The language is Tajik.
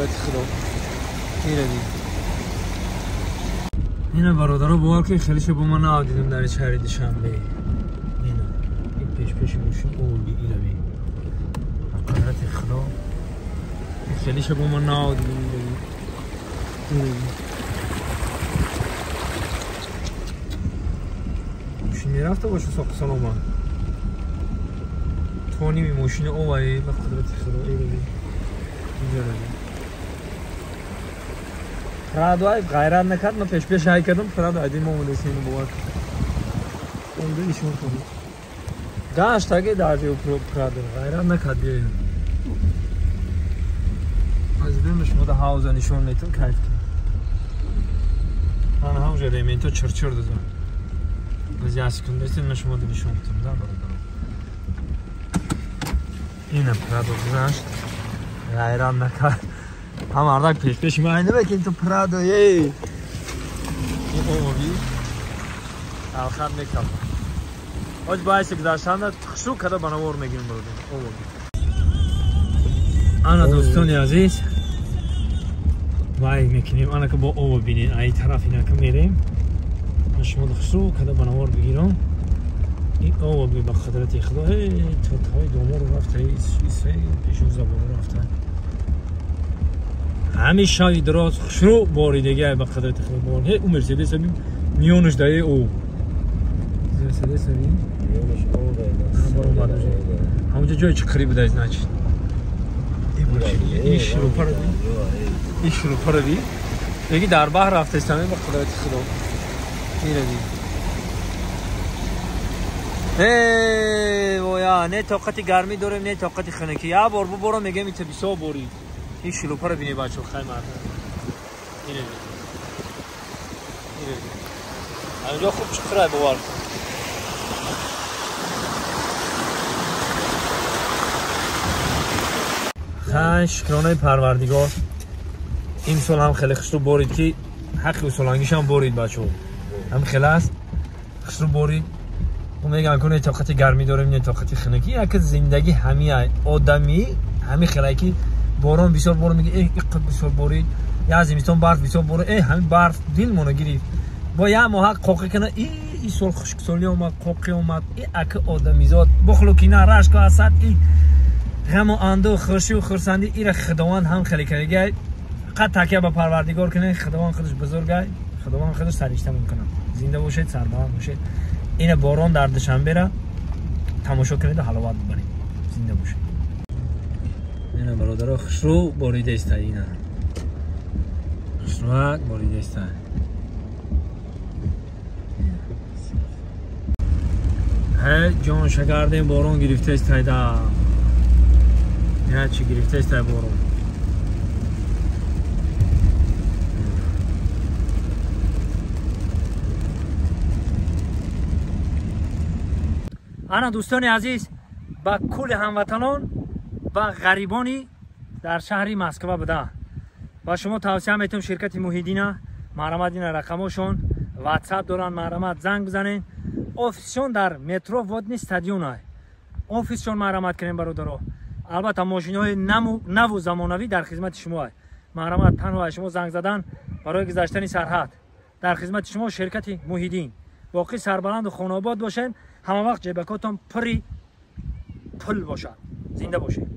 қудрати Худо. Ира бин. Ина бародаро, бовар кунед, хеле шо бо ман нав дидам дар шаҳри Душанбе. Ина ин пеш мошин овби, ира бин. Ба қудрати Худо. Хеле шо бо ман нав дидам, ира бин. Ира бин. Мошин мерафта боша соқ салома. То ними мошини оваи, ба қудрати Худо, ира бин. Инҷо ра бин. Прадо ай ғайрат накард, ман пеш ай кардам, Прадо айди мо омадасем, бовар кун. Онҷо нишон кунед. Гашт аге дар ҷо Прадо ғайрат накард, биёем. Аз бим шумо да ҳавза нишон метам, кайф кунед. Ман ҳамҷо ременто чирчир додам. Аз як секунд бестед, ман шумо да нишон метам, да бародаро. Ина Прадо гузашт. Ғайрат накард. Ҳам ардак пеш ма айна бекин ту Прадо, ей. Ин овоби алхат мекам. Оҷ байси гузаштанда хушу када ба навор мегирим, бародар. Овоби. Ана дӯстони азиз, вай мекунем, ана ки бо ово бинед, ай тараф инака мерем. Ман шумо хушу када ба навор бигирам. Ин овоби ба қудрати Худо, эй тотҳои домору рафта, пешон забону рафта. Ҳамин шави дароз хушрӯ боридагӣ ба қудрати Худо бор. Ҳе, ӯ Мерседес бин, миёнаш дае ӯ. Мерседес бин, миёнаш ӯ. Ҳамонҷо ҷои чиқирӣ буда, значит. Ин шурупаро бин. Ин шурупаро бин. Меги дар баҳр рафтаистам ба қудрати Худо. Ина бин. Эй, воя, не тоқати гармӣ дорем, не тоқати хунукӣ. Як бор буборам, мегем ита бисёр борид. Ин шилупаро бинед, бачаҳо, хай мардум. Ина бин. Ина бин. Ҳаминҷо хуб чуқурай, бовар кун. Хай, шукронаи Парвардигор. Имсол ҳам хеле хушрӯ борид, ки ҳаққи усолангишам борид, бачаҳо. Ҳам хеле аст. Хушрӯ борид. Ӯ мегӯянд, ку не тоқати гармӣ дорем, не тоқати хунукӣ. Яке зиндагӣ ҳамия одамӣ ҳами хеле ки борон бисёр борон, меги э иқад бисёр борид, я зимистон барф бисёр борид, э ҳамин барф дилмона гирифт. Бо як моҳа қоқӣ кана, и и сол хушксолӣ омад, қоқӣ омад, и аки одамизод бухлу кина, рашку ҳасад, и ғаму андӯҳ, хушию хурсандӣ, ира Худованд ҳам хеле кардагай. Фақат такя ба Парвардигор кунед, Худованд худаш бузургай, Худованд худаш саришта мекунад. Зинда бошед, сарбаланд бошед. Ина борон дар Душанбера тамошо кунед ва ҳаловат бибаред. Зинда бошед. Ина бародаро, хушрӯ борида иста, ина хушрӯак борида иста. Ҳе ҷон шагардем, борон гирифта истайда. Я чӣ гирифта истай борон. Ана дӯстони азиз, ба кулли ҳамватанон ва ғарибони дар шаҳри Москва буда, ба шумо тавсия метавам ширкати Муҳиддина, марҳамат, ина рақамошон, ватсап доранд, марҳамат занг бизанед. Офисшон дар метро Водни стадион ай. Офисшон марҳамат кунем, бародаро. Албатта мошинҳои наву замонавӣ дар хизмати шумо ай. Марҳамат, танҳо аз шумо занг задан барои гузаштани сарҳад. Дар хизмати шумо ширкати Муҳиддин. Боқӣ сарбаланду хонаобод бошед, ҳама вақт ҷебакотон пури пул бошад. Зинда бошед.